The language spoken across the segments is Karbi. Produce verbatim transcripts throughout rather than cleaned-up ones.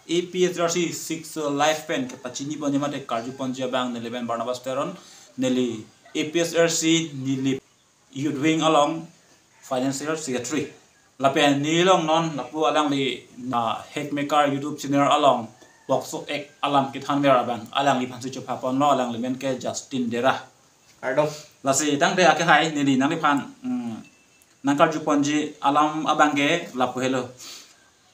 A P H L C six life pen kepachini ponji mate karju ponji abang neli pen Barnabas Teron, neli A P H L C Nilip Youth Wing along Financial Secretary. Lapen neli along non lapu alangli na Hackmaker YouTube channel along POCSO Act alam kethanver abang alangliphan si chepha ponlo, alangli men ke Justin Dera. Kardom. Lasi tangte akehai neli nangliphan, mm, nangkarju ponji alam abang ke lapu helo.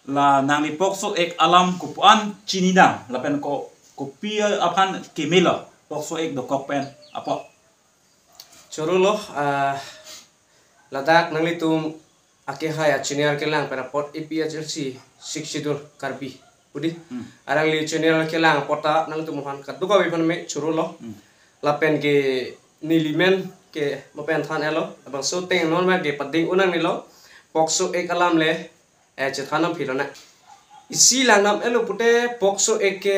La nangli POCSO Act alam kopi-an chinidam lapen ko kopi aphan kemelo POCSO Act dokok pen apot. Chorolo, ah, ladak nanglitum akehai a channel kelang pen apot A P H L C six Schedule Karbi pudi. Hmm. Alangli channel kelang apot ta nangtum aphan kadokave aphan me chorolo. Hmm. Lapen ke neli men ke mo pen than elo. Labangso ateng non ma ke pading unang nilo. POCSO Act alam le, eh, chethan nam philo na. Isi langdam elo pute POCSO Act ke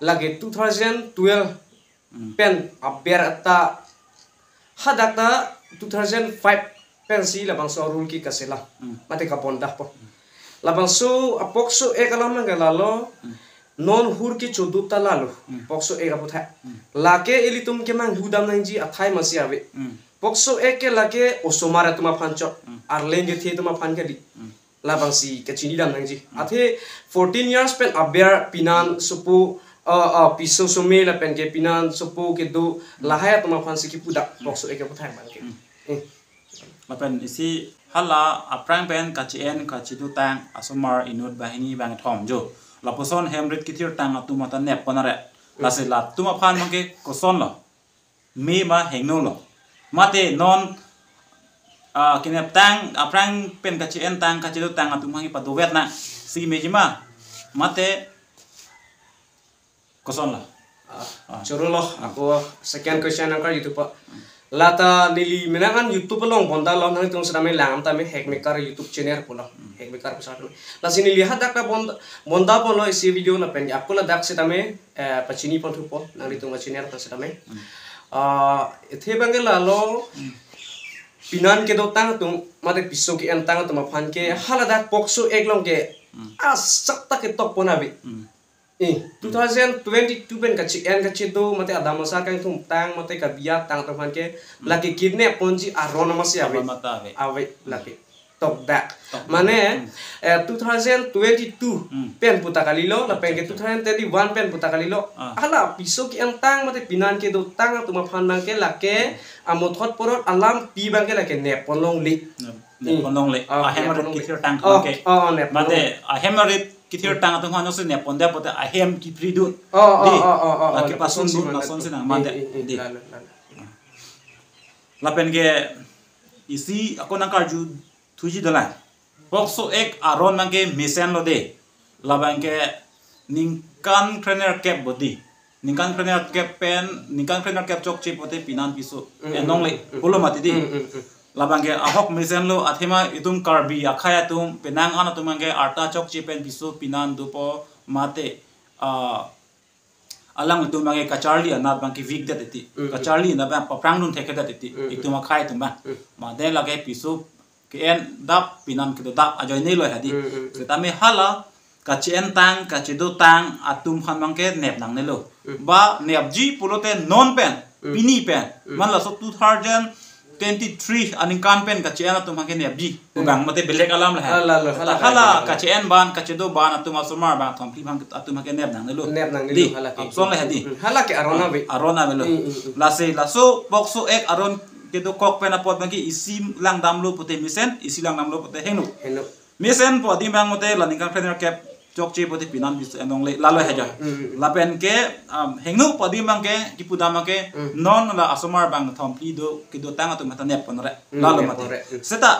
lake two thousand twelve Hmm. pen aber ta hadak ta two thousand five pensi labangso rule ke kaselam. Hmm. Mate kabonda po. Labangso a POCSO Act alam nang ke lalo Hmm. non hur kechodu ta lalo. Hmm. POCSO Act aputhak. Hmm. Lake ilitum kemanghu dam nangji athai masi ave. Hmm. POCSO Act ke lake osomar atum aphan chot. Hmm. Arleng kethe atum aphan kali. Hmm. Labangsi kachinidam nangji. Hmm. Athe fourteen years pen aber pinan sopo, uh, uh, piso some lapen ke pinan sopo kedo Hmm. lahai atum aphan si kipudak Hmm. POCSO Act aputhak abang ke. Hmm. Eh. Lapen isi hala aphrang pen kachi-en kachidotang asomar inut banghini bangkethom jo. Lapuson hem rit kithirtang atum ata nep pon are. Hmm. Lasi latum aphan abang ke kosonlo? Me ma hingno lo? Mate non, ah, keneptang aphrang pen kachi-entang kachidotang atum aphan kepadovet nangsi meji ma? Mate kosonlo? Ah, Ah. Chorolo, ako second question nangkarju thupo. Lata neli menang an YouTube along bonda lo, nangtum setame lang tame Hackmaker YouTube channel pulo. Hmm. Hackmaker pusat tame. Lasi neli hadak ta bonda, bonda pulo isi video lapen ke ako ladak setame, eh, pachini pon thupo, nanglitum a channel aphan setame. Hmm. Ah, athe abang ke lalo, Hmm. pinan kedotang atum, mate piso ke-entang atum aphan ke, Hmm. haladak POCSO Act along ke, Hmm. asap ta ketok pon ave. Hmm. Eh, two thousand twenty-two pen kachi-en kachido, mate adam asar kangthumtang, mate kabiatang atum aphan ke, Hmm. lake kidnap ponji aron masi ave. Aron mata ave. Ave, Hmm. lake. Tokdak. Tokdak. Mane, Hmm. eh, two thousand twenty-two Hmm. pen puta kalilo, lapen ke Acha, acha. two thousand twenty-one pen puta kalilo. Ah. Hala piso ke-entang mate pinan kedotang atum aphan abang ke lake Hmm. amuthot porot alampi abang ke lake nep pon longle. Nep, nep Hmm. pon longle. Ah, Ahem nep pon arit longle. kithirtang Oh, abang ke. oh, nep pon Mate longle. ahem arit kithirtang atum aphan si nep pondet pute ahem kipridun. Oh, oh, Di. oh, oh, oh, oh, Lake lapuson pasun si dun, mane lason tu. si nang Eh, mande. eh, eh, Di. lalo, lalo. Lapen ke isi ako nangkarju thuji dolang. POCSO Act aron abang ke mesenlo de. Labang ke ningkan krenerkep bodi. Ningkan krenerkep pen, ningkan krenerkep chokche pute pinan piso. Mm, En longle, mm, mm, pulo mati di. mm, mm, mm. Labang ke ahok mesenlo athema itum Karbi akhei atum penang an atum abang ke arta chokche pen piso pinan dopo mate, ah, alanglitum abang ke kacharli anat abang ke vikdet titi. Mm, mm. Kacharli anat abang paphrang dun thekthedet titi. Mm, mm. Itum akhei atum abang. Mm. Mate lake piso ke-endap pinan kedodap ajoine lo hadi. Mm, mm, mm. Setame hala kachi-entang, kachidotang atum aphan abang ke nep nangnelo. Mm. Ba nepji pulote non pen, Mm. pini pen. Mm. Man laso two thousand twenty-three aningkan pen kachi-en atum aphan ke nepji. Mm. Abang mate belek alam lah. Ah, lalo, Ta hala hala kachi-en. kachi-en ban, kachido ban atum asomar bangthomphli abang atum aphan ke nep nangnelo. Nep nangnelo Di, hala ke. apson le hadi. Mm, hala ke aron Ah, ave. aron avelo. Mm, mm, mm. Lasi, laso POCSO Act aron kedokok pen apot abang ke isi langdamlo pute mesen, isi langdamlo pute hingno. Hingno. Mesen pu adim abang mate la ningkan krenerkep chokche pute pinan piso en longle lalo haja. Mm, mm, mm. Lapen ke, um, hingno pu adim abang ke, kipu dam abang ke, Mm. non la asomar bangthomphli do, kedotang atum mata nep pon re. Mm, Lalo nep mate. pon re. Mm. Seta,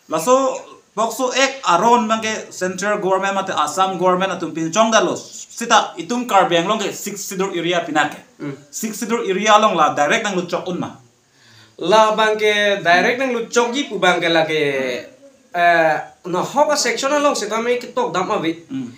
laso POCSO Act aron abang ke central government mate Assam government atum pinchongdetlo. Seta itum Karbi Anglong ke Sixth Schedule area pinak ke. Mm. Sixth Schedule area along la direct nangluchok un ma? Labang ke direct nangluchokji pu abang ke lake, eh, nahok a section along setame ketok dam ave. Mm.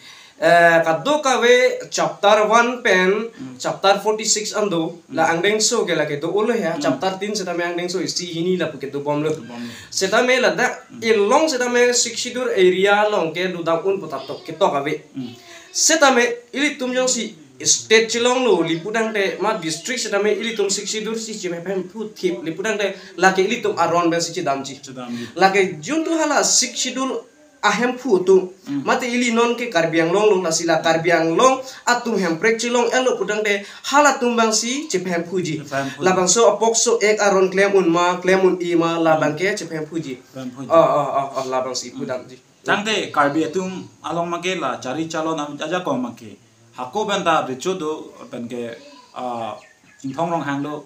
Eh, kadokave chapter one pen, Mm. chapter forty-six an do, la Mm. angdengso ke lake do-olo ya, Mm. chapter tin setame angdengso isi hini lapu ke dobomlo. Dobomlo. Setame ladak Mm. ilong setame Sixth Schedule area along ke ludam un pu ta tok, ketok ave. Mm. Setame ilitum jongsi state chelonglo, lapu tangte ma district setame ilitum Sixth Schedule si chepahemphu thip, lapu tangte lake ilitum aron pensi chedamji. Chedamji. Lake juntu hala Sixth Schedule ahemphu atum. Hmm. Mate ili non ke Karbi Anglong lo, lasi la Karbi Anglong atum hemprek chelong-etlo pu tangte halatum abangsi chepahemphuji. Chepahemphuji. Labangso a-POCSO Act aron klem un ma, klem un-e ma, labang ke chepahemphuji. Chepahemphuji. Oh, oh, oh, oh, labangsi Hmm. pudamji. Tangte Karbi atum along abangke la chari chalon am-, ajakong abangke. Hako pen ta recho do, pen ke, ah, Chinthong Ronghang do.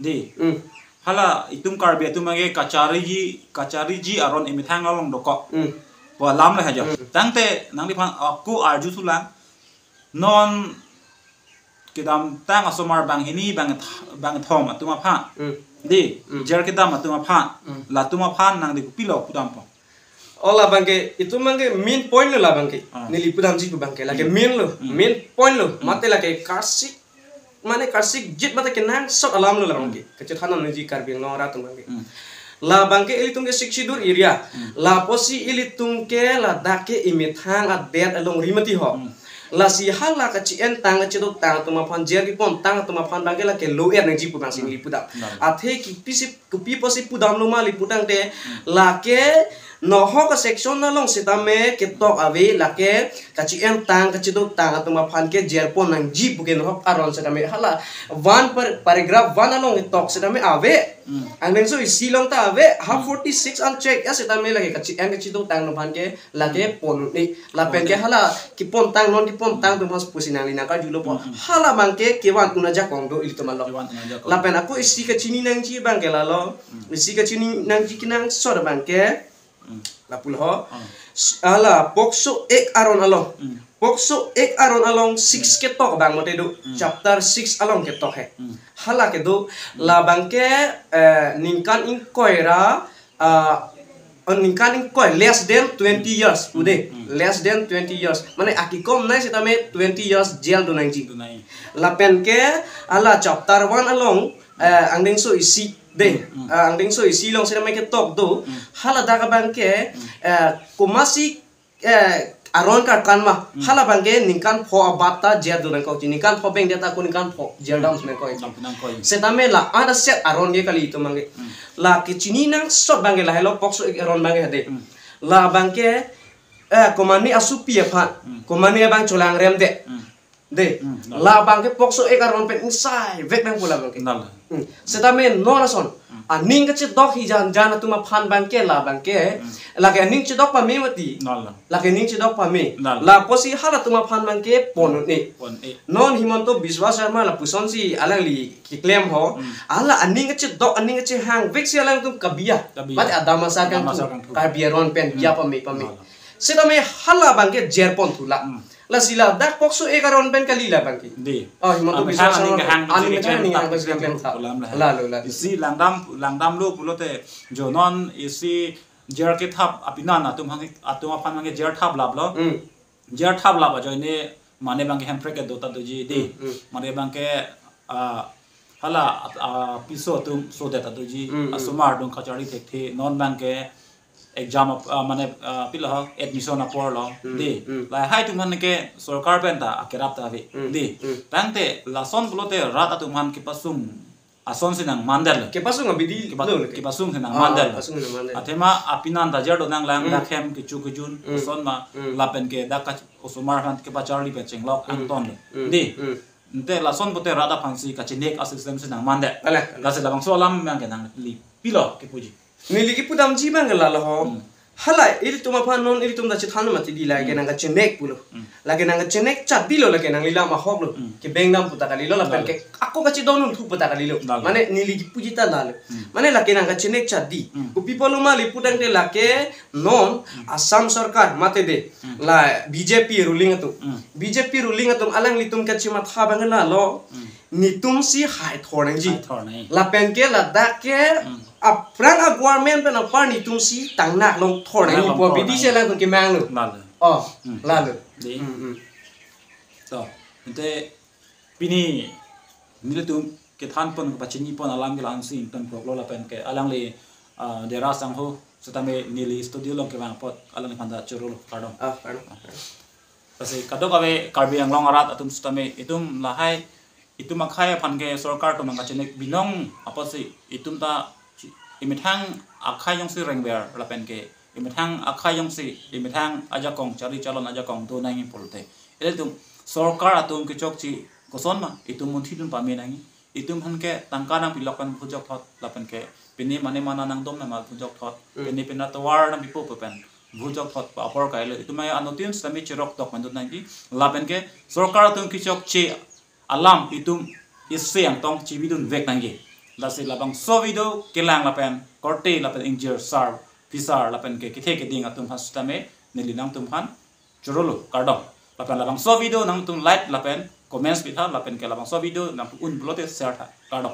Dei. Hmm. Hala itum Karbi atum abangke kachariji, kachariji aron emethang along dokok. Hmm. Pu alam le haja. Hmm. Tangte nangliphan ako arju thulang. Non kedamtang asomar banghini bang th-, bangthom atum aphan. Hmm. Dei, Hmm. jer kedam atum aphan. Hmm. Latum aphan nangli kopilo pudampo? Oh, labang ke, itum abangke main point lo labang ke. Ah. Neli pudamji pu abangke. Lake Hmm. main lo, Hmm. main point lo. Hmm. Mate lake karsik, mane karsikjit mate kenangsot alam lo labang ke. Hmm. Kachethan nangji Karbi Anglong arat atum abangke. Hmm. Labang ke ilitum ke Sixth Schedule area. Hmm. Lapusi ilitum ke ladak ke emethang adet alongri mati ho. Hmm. Lasi hala kachi-entang kachidotang atum aphan, jer kepontang atum aphan abangke lake low-et nangji pu abangsi Hmm. neli pudam. Hmm. Athe kopisi, kopi pusi pudamlo ma lapu tangte Hmm. lake nohok a-section along setame ketok ave, lake kachi-entang kachidotang atum aphan ke jer pon nangji pu ke nohok aron setame hala one par-, paragraph one along ketok setame ave. Hmm. Angdengso isi along ta ave, ha Hmm. forty-six unchecked ya setame lake kachi-en kachidotang atum aphan ke lake Hmm. pon un-e. Lapen ke Pon un-e. hala kepontang, non kepontang atum aphan pusi nangli nangkarjulo pu. Hmm, hmm. Hala abangke kevan un ajakong do ilitum along. Kevan un ajakong. Lapen ako isi kachini nangji abangke lalo. Hmm. Isi kachini nangji kenangsot abangke. Hmm. Lapulo ho. Hmm. S-, hala POCSO Act aron along. Hmm. POCSO Act aron along six Hmm. ketok abang mate do. Hmm. Chapter six along ketok he. Hmm. Hala kedo Hmm. labang ke, eh, ningkan ingkoi ra, ah, oh, ningkan ingkoi, less than twenty years pu dei. Hmm. Less than twenty years. Mane akikomnei setame twenty years jail do nangji. Do nangji. Lapen ke hala chapter one along, eh, angdengso isi dei. Hmm, hmm. Eh, angdengso isi along setame ketok do. Hmm. Hala dak abangke, Hmm. eh, komatsi, eh, aron karkan ma. Hmm. Hala abangke ningkan pho abat ta jail do nangkokji. Ningkan pho bengdet ako ningkan pho jail Hmm. dam nangkok. Dam nangkok. Setame la-an aset aron ke kali itum abangke. Hmm. Lake chini nangsot abangke lahelo POCSO Act aron abangke dei. Hmm. Labang ke, eh, komane asopi aphan. Hmm. Komane abang cholangrem det. Hmm. Dei, Hmm, la. labang ke POCSO Act aron pen ingsai vek nangpo labang ke. La, la. Hmm. Setame non ason. Hmm. Aning kachidok hijan jan atum aphan abangke labang ke. Hmm. Lake aning chidok pame mati. La, la. Lake aning chidok pame. La, la. Lapusi halatum aphan abangke pon un-e. Pon un-e. Non Himanta Biswa Sarma lapusonsi alangli keklem ho. Hmm. Hala aning kachidok, aning kachihang vek si alangtum kabi-a. Kabi-a. Mate adam asar Adam kangthu. asar kangthu. Karbi aron pen Hmm. ya pame pame. La, la. Setame hala abangke jer pon thu la. Hmm. Lasi ladak POCSO Act aron pen kali labang ke. Dei. Oh, Himanta Ami Biswa khan Sarma aning kehang aning kejir kehang kejir aning tak kehang kejir kejir kehang tak. Pulam lah. Lalo, lalo. Isi langdam, langdamlo pulote jo non isi jer kethap apinan atum hang atum aphan hang jer thap laplo. Hmm. Jer thap lap ajoine mane abangke hemprek kedo ta doji dei. Hmm, hmm. Mane abangke, ah, hala, ah, piso atum sodet ta doji. Hmm, hmm. Asomar adung kacharli thekthe non abangke exam ap-, ah, mane, ah, pilo ho, admission apor lo, Hmm, dei. hmm. Lahai atum aphan ke sorkar pen ta akerap ta ave, Hmm, dei. hmm. Tangte lason pulote rat atum aphan kepasung ason si nangmandetlo. Kepasung abidi Kepa-, lo, lo, ke. kepasung si Ah, nangmandetlo. kepasung nangmandetlo. Athema apinan ta jer do nanglang Hmm. dak hem kecho kejun, Hmm. ason ma Hmm. lapen ke dak ka osomar aphan kepacharli pachenglok Hmm. angtonlo. Hmm. Dei. Hmm. Ante lason pulote rat aphansi kachinek asystem si nangmandet. Ala, ala. Lasi labangso alam abangke nangli pilo kepuji. Neli kepudamji abangke lalo ho. Hmm. Hala ilitum aphan non ilitum ta chethan mati dei lake Hmm. nangkachinek pulo. Hmm. Lake nangkachinek chot dei lo lake nangli lam ahok lo. Hmm. Kebeng dam pu ta kali lo lapen Lalo. ke ako kachidon un thu pu ta kali lo. Lalo. Mane neli kepuji ta lalo. Hmm. Mane lake nangkachinek chot dei. Hmm. Kopi pulo ma lapu tangte lake non Hmm. Assam sorkar mate dei. Hmm. La B J P ruling atum. Hmm. B J P ruling atum alanglitum kachimatha abangke lalo. Hmm. Netum si hai thor nangji. Hai thor nangji. Lapen ke ladak ke Hmm. aphrang a-government pen apar netum si tangnak long thor nangji. Tangnak long pu thor abidi nangji. si alangtum kemanglo. Lalo. Oh, Hmm. lalo. Dei. Hmm, hmm. To, ante pini nelitum kethan pon kepachini pon alam ke la-ansi ingtonpoklo lapen ke alangli, ah, Dera Sangho setame neli studio along kevang apot alangliphan ta chorolo, kardom. Ah, kardom. Lasi kadokave Karbi Anglong arat atum sitame itum lahai, itum akhei aphan ke sorkar atum nangkachenek binong apotsi itum ta chi-, imethang akhei jongsi rengver lapen ke imethang akhei jongsi imethang ajakong charli chalon ajakong do nangji pulote, ilitum sorkar atum kechokche koson ma itum munthi dun pame nangji. Itum aphan ke tangka nangpilok pen bhujok thot lapen ke pini mane mana nangdom nama bhujok thot, Hmm. pini pina tovar nangpipo pen bhujok thot pa apor kailo. Itum ai anuttin sitame cherok tok mandun nangji lapen ke sorkar atum kechokche alam itum isi angtong chibidun vek nangji. Lasi labangso video kelang lapen korte lapen ingjir sar phisar lapen ke kethe keding atum aphan sitame neli nangtum aphan chorolo, kardom. Lapen labangso video nangtum like lapen comments pitha lapen ke labangso video nangtum un pulote share tha, kardom.